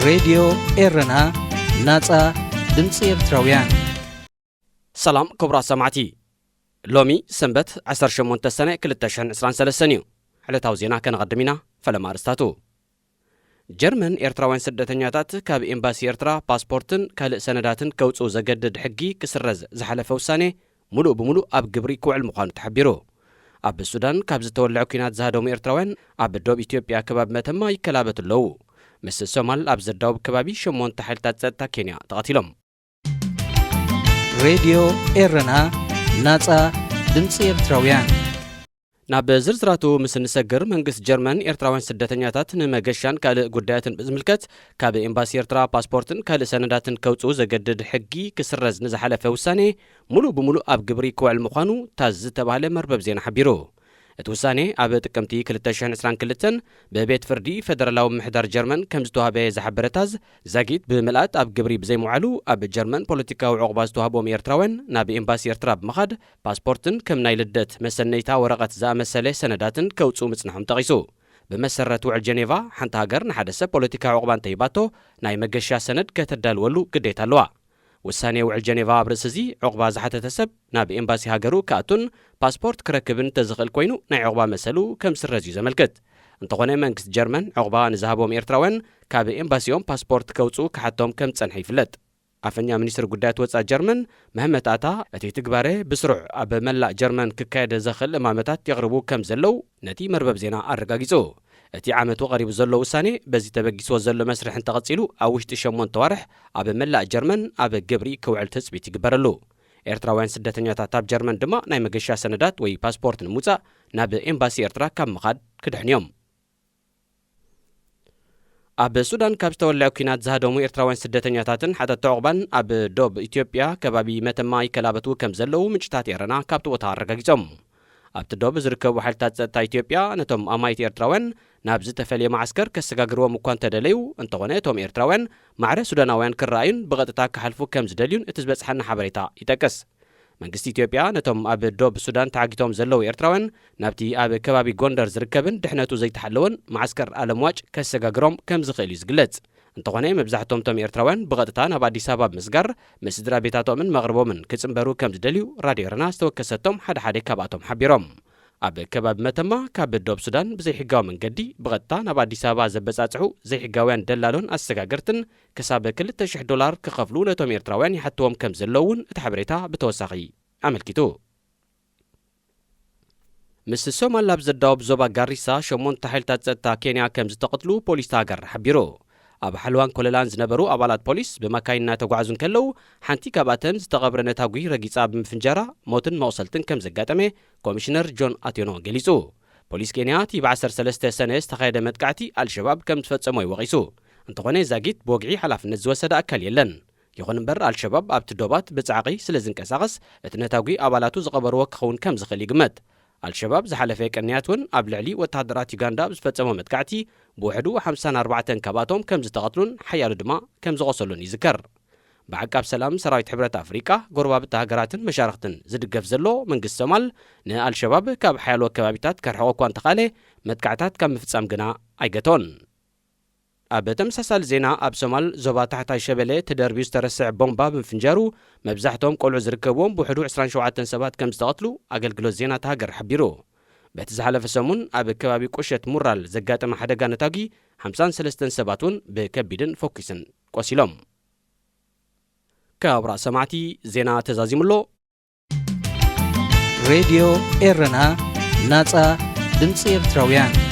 ሬድዮ ኤረና፣ ናጻ ድምጺ ኤርትራውያን። ሰላም ክቡራት ሰማዕቲ፣ ሎሚ ሰንበት ዓሰርተ ሸሞንተ ሰነ ክልተ ሽሕን ዕስራን ሰለስተን እዩ። ዕለታዊ ዜና ከነቐድም ኢና። ፈለማ ኣርእስታቱ። ጀርመን ኤርትራውያን ስደተኛታት ካብ ኤምባሲ ኤርትራ ፓስፖርትን ካልእ ሰነዳትን ከውጽኡ ዘገድድ ሕጊ ክስረዝ ዝሓለፈ ውሳኔ፣ ምሉእ ብምሉእ ኣብ ግብሪ ክውዕል ምዃኑ ተሓቢሩ። ኣብ ሱዳን ካብ ዝተወልዐ ኲናት ዝሃደሙ ኤርትራውያን ኣብ ዶብ ኢትዮጵያ ከባቢ መተማ ይከላበቱ ኣለዉ። ምስ ሶማል ኣብ ዘዳውብ ከባቢ ሸሞንተ ሓይልታት ጸጥታ ኬንያ ተቐቲሎም። ሬድዮ ኤረና፣ ናጻ ድምጺ ኤርትራውያን። ናብ ዝርዝራቱ ምስ እንሰግር፣ መንግስቲ ጀርመን ኤርትራውያን ስደተኛታት ንመገሻን ካልእ ጉዳያትን ብዝምልከት ካብ ኤምባሲ ኤርትራ ፓስፖርትን ካልእ ሰነዳትን ከውጽኡ ዘገድድ ሕጊ ክስረዝ ንዝሓለፈ ውሳኔ፣ ምሉእ ብምሉእ ኣብ ግብሪ ክውዕል ምዃኑ ታዝ ዝተባህለ መርበብ ዜና ሓቢሩ። እቲ ውሳኔ ኣብ ጥቅምቲ ክልተ ሽሕን ዕስራን ክልተን ብቤት ፍርዲ ፈደራላዊ ምምሕዳር ጀርመን ከም ዝተዋህበ ዝሓበረ ታዝ፣ ዛጊት ብምልኣት ኣብ ግብሪ ብዘይምውዓሉ ኣብ ጀርመን ፖለቲካዊ ዕቑባ ዝተዋህቦም ኤርትራውያን ናብ ኤምባሲ ኤርትራ ብምኻድ ፓስፖርትን ከም ናይ ልደት መሰነይታ ወረቐት ዝኣመሰለ ሰነዳትን ከውጽኡ ምጽንሖም ጠቒሱ። ብመሰረት ውዕል ጀኔቫ፣ ሓንቲ ሃገር ንሓደ ሰብ ፖለቲካዊ ዕቑባ እንተሂባቶ፣ ናይ መገሻ ሰነድ ከተዳልወሉ ግዴታ ኣለዋ። ውሳኔ ውዕል ጀኔቫ ኣብ ርእሲ እዚ፣ ዕቑባ ዝሓተተ ሰብ ናብ ኤምባሲ ሃገሩ ክኣቱን ፓስፖርት ክረክብን እንተዝኽእል ኮይኑ፣ ናይ ዕቑባ መሰሉ ከም ዝስረዝ እዩ ዘመልክት። እንተኾነ፣ መንግስቲ ጀርመን ዕቑባ ንዝሃቦም ኤርትራውያን ካብ ኤምባሲኦም ፓስፖርት ከውጽኡ ክሓቶም ከም ዝጸንሐ ይፍለጥ። ኣፈኛ ሚኒስትሪ ጉዳያት ወጻኢ ጀርመን መህመት ኣታ፣ እቲ ትግባረ ብስሩዕ ኣብ መላእ ጀርመን ክካየድ ዘኽእል እማመታት የቕርቡ ከም ዘለዉ ነቲ መርበብ ዜና ኣረጋጊጹ። እቲ ዓመቱ ቀሪቡ ዘሎ ውሳኔ፣ በዚ ተበጊስዎ ዘሎ መስርሕ እንተቐጺሉ፣ ኣብ ውሽጢ ሸሞንተ ዋርሕ ኣብ መላእ ጀርመን ኣብ ግብሪ ክውዕል ትጽቢት ይግበረሉ። ኤርትራውያን ስደተኛታት ኣብ ጀርመን ድማ ናይ መገሻ ሰነዳት ወይ ፓስፖርት ንምውጻእ ናብ ኤምባሲ ኤርትራ ካብ ምኻድ ክድሕኑ እዮም። ኣብ ሱዳን ካብ ዝተወልዐ ኲናት ዝሃደሙ ኤርትራውያን ስደተኛታትን ሓተቲ ዕቑባን ኣብ ዶብ ኢትዮጵያ ከባቢ መተማ ይከላበቱ ከም ዘለዉ ምንጭታት ኤረና ካብቲ ቦታ ኣረጋጊጾም። ኣብቲ ዶብ ዝርከቡ ሓይልታት ጸጥታ ኢትዮጵያ ነቶም ኣማይቲ ኤርትራውያን ናብ ዝተፈልየ መዓስከር ከሰጋግርዎም እኳ እንተደለዩ፣ እንተኾነ እቶም ኤርትራውያን ማዕረ ሱዳናውያን ክረኣዩን ብቐጥታ ክሓልፉ ከም ዝደልዩን እቲ ዝበጽሓና ሓበሬታ ይጠቅስ። መንግስቲ ኢትዮጵያ ነቶም ኣብ ዶብ ሱዳን ተዓጊቶም ዘለዉ ኤርትራውያን ናብቲ ኣብ ከባቢ ጎንደር ዝርከብን ድሕነቱ ዘይተሓለወን መዓስከር ኣለምዋጭ ከሰጋግሮም ከም ዝኽእል እዩ ዝግለጽ። እንተኾነ፣ መብዛሕትኦም እቶም ኤርትራውያን ብቐጥታ ናብ ኣዲስ ኣበባ ብምስጋር ምስ ስድራ ቤታቶምን መቕርቦምን ክጽንበሩ ከም ዝደልዩ ራድዮ ኤረና ዝተወከሰቶም ሓደ ሓደ ካብኣቶም ሓቢሮም። ኣብ ከባቢ መተማ ካብ ዶብ ሱዳን ብዘይሕጋዊ መንገዲ ብቐጥታ ናብ ኣዲስ ኣበባ ዘበጻጽሑ ዘይሕጋውያን ደላሎን ኣሰጋገርትን ክሳብ ክልተ ሽሕ ዶላር ክኸፍሉ ነቶም ኤርትራውያን ይሓትዎም ከም ዘለዉ እውን እቲ ሓበሬታ ብተወሳኺ ኣመልኪቱ። ምስ ሶማል ኣብ ዘዳወብ ዞባ ጋሪሳ ሸሞንተ ሓይልታት ጸጥታ ኬንያ ከም ዝተቐትሉ ፖሊስ እታ ሃገር ሓቢሩ። ኣብ ሓልዋን ኮለላን ዝነበሩ ኣባላት ፖሊስ ብማካይን እናተጓዕዙ እንከለዉ፣ ሓንቲ ካብኣተን ዝተቐብረ ነታጒ ረጊጻ ብምፍንጃራ ሞትን መቑሰልትን ከም ዘጋጠመ ኮሚሽነር ጆን ኣቴኖ ገሊጹ። ፖሊስ ኬንያ እቲ ብ ዓሰርተ ሰለስተ ሰነ ዝተኻየደ መጥቃዕቲ ኣልሸባብ ከም ዝፈጸሞ እዩ ወቒሱ። እንተኾነ ዛጊት ብወግዒ ሓላፍነት ዝወሰደ ኣካል የለን። ይኹን እምበር ኣልሸባብ ኣብቲ ዶባት ብጻዕቒ ስለ ዝንቀሳቐስ እቲ ነታጒ ኣባላቱ ዝቐበርዎ ክኸውን ከም ዝኽእል ይግመት። ኣልሸባብ ዝሓለፈ ቅንያት እውን ኣብ ልዕሊ ወተሃደራት ዩጋንዳ ኣብ ዝፈጸሞ መጥቃዕቲ ብውሕዱ ሓምሳን ኣርባዕተን ካብኣቶም ከም ዝተቐትሉን ሓያሎ ድማ ከም ዝቖሰሉን ይዝከር። ብዓቃብ ሰላም ሰራዊት ሕብረት ኣፍሪቃ፣ ጎረባብቲ ሃገራትን መሻርኽትን ዝድገፍ ዘሎ መንግስቲ ሶማል ንኣልሸባብ ካብ ሓያሎ ከባቢታት ከርሕቖ እኳ እንተኻእለ፣ መጥቃዕታት ካብ ምፍጻም ግና ኣይገቶን። ኣብ ተመሳሳሊ ዜና፣ ኣብ ሶማል ዞባ ታሕታይ ሸበሌ ተደርብዩ ዝተረስዐ ቦምባ ብምፍንጃሩ መብዛሕትኦም ቆልዑ ዝርከብዎም ብውሕዱ ዕስራን ሸውዓተን ሰባት ከም ዝተቐትሉ ኣገልግሎት ዜና እታ ሃገር ሓቢሩ። በቲ ዝሓለፈ ሰሙን ኣብ ከባቢ ቁሸት ሙራል ዘጋጠመ ሓደጋ ነታጒ ሓምሳን ሰለስተን ሰባት እውን ብከቢድን ፈኲስን ቆሲሎም። ክቡራት ሰማዕቲ፣ ዜና ተዛዚሙ ኣሎ። ሬድዮ ኤረና፣ ናጻ ድምጺ ኤርትራውያን።